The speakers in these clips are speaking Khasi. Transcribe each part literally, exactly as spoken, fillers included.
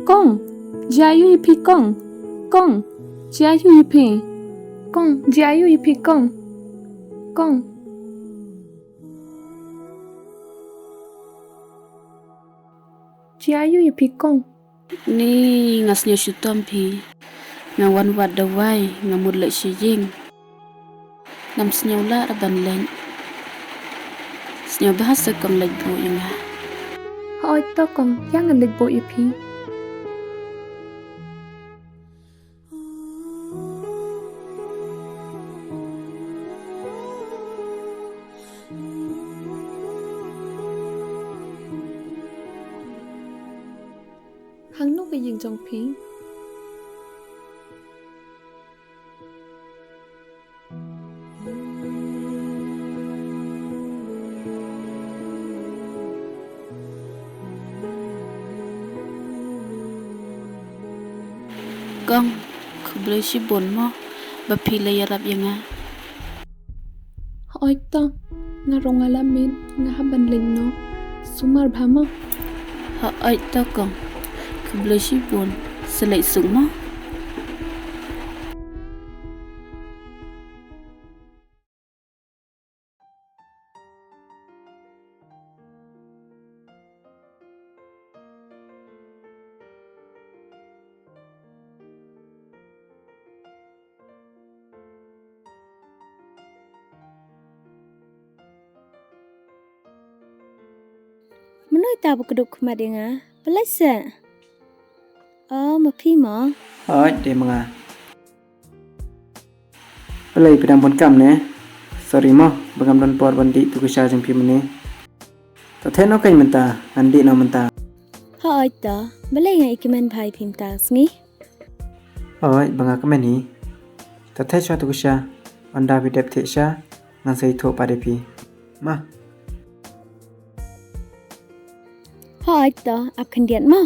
Kong, jia ïoh ïa phi Kong. Kong, jia ïoh ïa phi. Kong, jia ïoh ïa phi Kong. Kong. Jia ïoh ïa phi Kong. Ni nga sngew shitom phi. Nga wan wad dawai, nga mut leit sha ïing. Ngam sngew lah ban leit. Sngew bha sa Kong leit buh ïa nga. Hooid to Kong, ïa ngan leit buh ïa phi. Hangno ka ïing jong phi? Kong, khublei shibun mo ba phi la ïarap ïa nga. Hooid to, nga ruh nga la miet, nga hap ban leit noh. Sumar bha mo. Hooid to Kong, khublei shibun, sa leit suk mo. Mano ita ba kdup khmat ïa nga? Balei sa? Oh, ma phi mo? Hooid, dei ma nga. Balei phi dang bun kam ne? Sorry mo, ba ngam don por ban dih tu ka sha jong phi mynne. To theh noh kein mynta, ngan dih noh mynta. Hooid to, balei nga i kmen bha ïa phi mynta ka sngi? Hooid, ba nga kmen hi. To theh shuwa tu ka sha, ynda phi dep theh sha, ngan sa ïathuh pat ïa phi. Ma. Hooid to, ap khyndiat mo.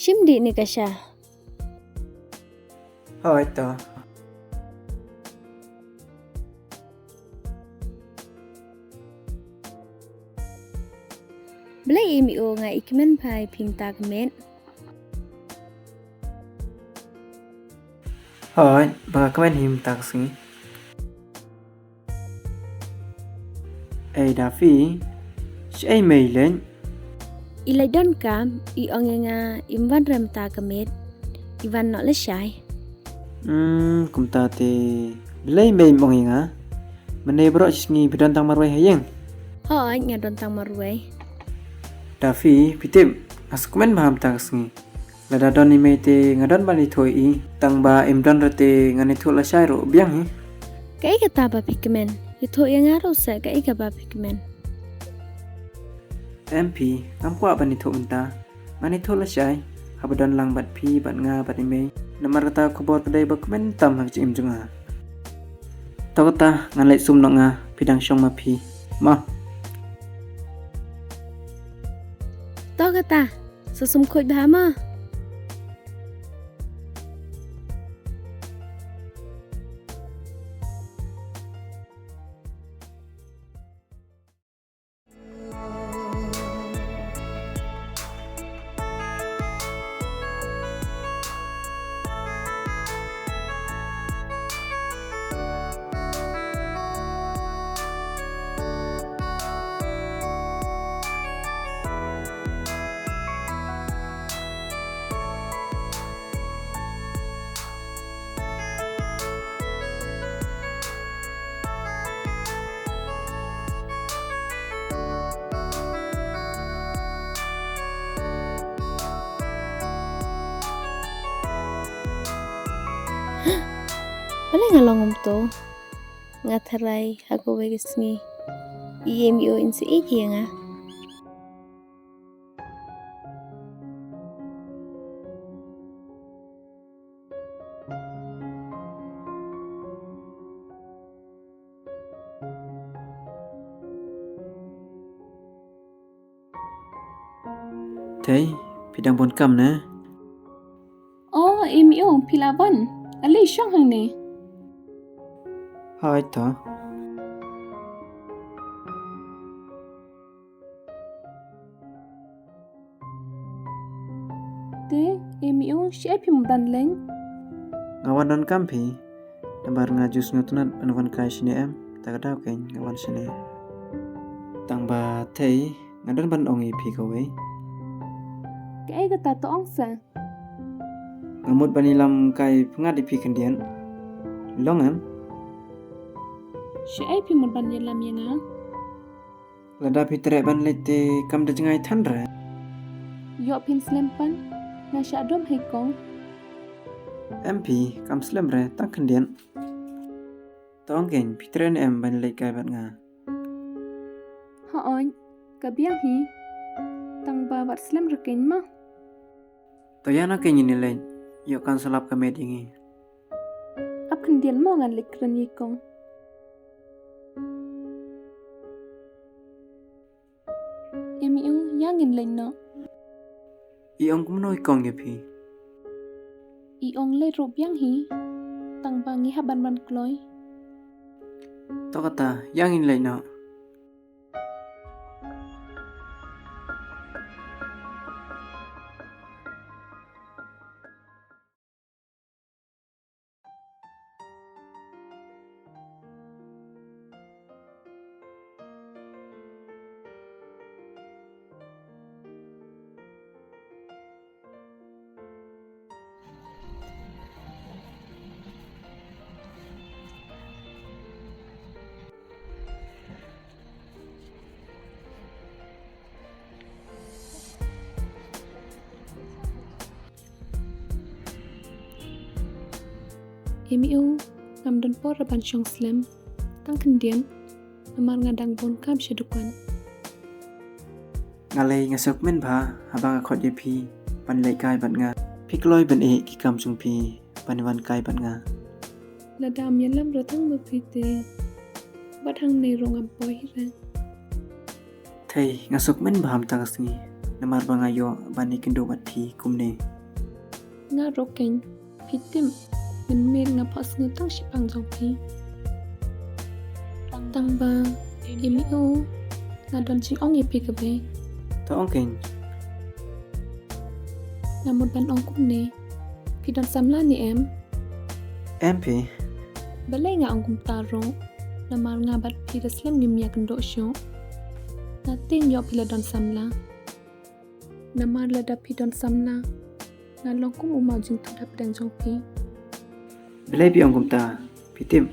Shim dih ne ka sha? Hooid to. Balei em i o nga i kmen bha ïa phi mynta ka miet? Hooid, ba nga kmen hi mynta ka sngi. Ei Dafi, shaei mei leit? I leit don kam, i ong ïa nga im wan re mynta ka miet, i wan noh lashai. Hmm, kumta te, balei mei im ong ïa nga? Mynne baroh shi sngi phi don tang marwei ha ïing? Hooid, nga don tang marwei. Dafi, phi tip, nga sngewkmen bha mynta ka sngi. Lada don i mei te nga don ban ïathuh ïa i, tang ba im don re te ngan ïathuh lashai ruh biang hi. Kaei kata ba phi kmen? Ïathuh ïa nga ruh se kaei kaba phi kmen. Em phi, ngam kwah ban ïathuh mynta. Ngan ïathuh lashai haba don lang bad phi bad nga bad i mei. Namar kata ka khubor ka dei ba kmen tam ha ka jingim jong nga. To kata, ngan leit sum noh nga, phi dang shong ma phi. Ma. To kata, sa sum khuid bha ma. Balei nga long kumto? Nga tharai ha kawei ka sngi i em i o in sa ïeit ïa nga. Thei, phi dang bun kam ne? O, Emi u, phi la wan. Ale shong hangne. Hoi to. Te, Emi u, shaei phi mut ban leit? Nga wan donkam phi. Namar nga ju sngewtynnat ban wan kai shane em, ta ka daw kein nga wan shane. Tang ba Thei, nga don ban ong ïa phi kawei. Kaei kata, to ong sa? Nga mut ban ïalam kai pyngngad ïa phi khyndiat. Long em? Shaei phi mut ban ïalam ïa nga? Lada phi treh ban leit te kam da jngai than re. Ïoh phin slem pat, nga shah dom hei kong. Em phi, kam slem re, tang khyndiat. To ong kein, phi treh ne em ban leit kai bad nga? Hooid, ka biang hi. Tang ba wat slem re kein mo. To ïa na kein ngin leit, ïoh kan sa lap ka met ïa ngi. Ap khyndiat mo, ngan leit kren ïa i kong. Emi u, ïa ngin leit noh. I ong kumno i kong ïa phi? I ong leit ruh biang hi. Tang ba ngi hap ban wan kloi. To kata, ïa ngin leit noh. Emi u, ngam don por ban shong slem. Tang khyndiat, namar nga dang bun kam sha dukan. Nga lei nga sngewkmen bha haba nga khot ïa phi ban leit kai bad nga. Phi kloi ban ïeh ki kam jong phi ban wan kai bad nga. Lada ym ïalam re tang ba phi te, bad hangne ruh ngam poi hi re. Thei, nga sngewkmen bha mynta ka sngi namar ba nga ïoh ban ïakynduh bad phi kumne. Nga ruh kein, phi tip, mynmiet nga phohsngew tang shaphang jong phi. Tang ba Emi u, nga don jingong ïa phi kawei. To ong kein. Nga mut ban ong kumne, phi don samla ne em? Em phi. Balei nga ong kumta ruh? Namar nga bad phi da slem ngim ïakynduh shuh. Nga tip ïoh phi la don samla. Namar lada phi don samla, nga long kum u maw jingthoh hapdeng jong phi. Balei phi ong kumta? Phi tip,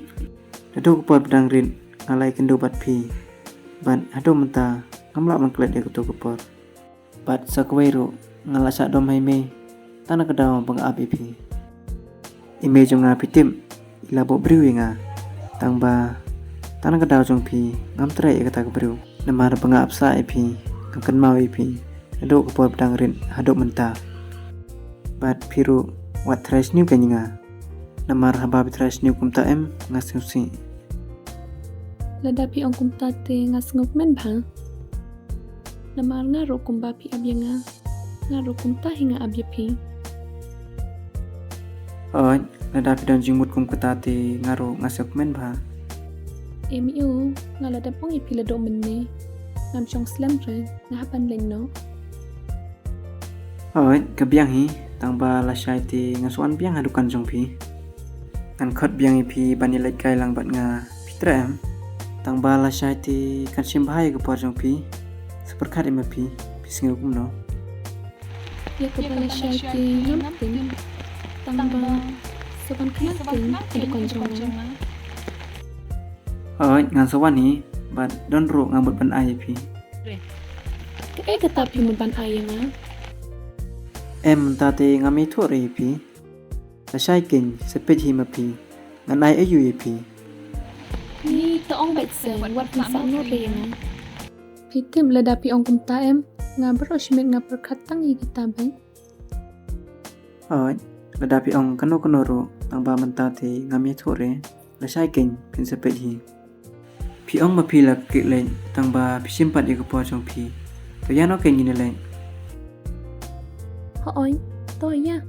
naduh ka por ba dang rit nga la ïakynduh bad phi. Bad haduh mynta ngam lah ban klet ïa kato ka por. Bad sa kawei ruh, nga la shah dom ha i mei tang na ka daw ba nga ap ïa phi. I mei jong nga, phi tip, i la buh briew ïa nga. Tang ba tang na ka daw jong phi ngam treh ïa kata ka briew. Namar ba nga ap sah ïa phi, nga kynmaw ïa phi naduh ka por ba dang rit haduh mynta. Bad phi ruh wat trai sniew kein ïa nga. Namar haba phi trai sniew kumta em, nga sngewsih. Lada phi ong kumta te nga sngewkmen bha. Namar nga ruh kumba phi ap ïa nga, nga ruh kumta hi nga ap ïa phi. Hooid, lada phi don jingmut kum kata te nga ruh nga sngewkmen bha. Emi u, nga la dep ong ïa phi naduh mynne, ngam shong slem re, nga hap ban leit noh. Hooid, ka biang hi, tang ba lashai te ngan sa wan biang ha dukan jong phi. Ngan khot biang ïa phi ban ïaleit kai lang bad nga, phi treh em? Tang ba lashai te kan shim bha ïa ka por jong phi. Sa pyrkhat ïa ma phi, phi sngew kumno? Ïa kaba lashai te ngam tip. Tang ba sa wan khnang kein ha dukan jong nga. Hooid, ngan sa wan hi, bad don ruh nga mut ban ai ïa phi. Kaei kata phi mut ban ai ïa nga? Em, mynta te ngam ïathuh re ïa phi. Lashai kein, sa peit hi ma phi, ngan ai aïu ïa phi. Ni, to ong beit seh, wat phin sah noh re ïa nga. Phi tip lada phi ong kumta em, nga baroh shi miet nga pyrkhat tang ïa kita beit. Hooid, lada phi ong kano kano ruh, tang ba mynta te ngam ïathuh re. Lashai kein, phin sa peit hi. Phi ong ba phi la kit leit, tang ba phi shim pat ïa ka por jong phi. To ïa noh kein ngin ïaleit. Hooid, to ïa.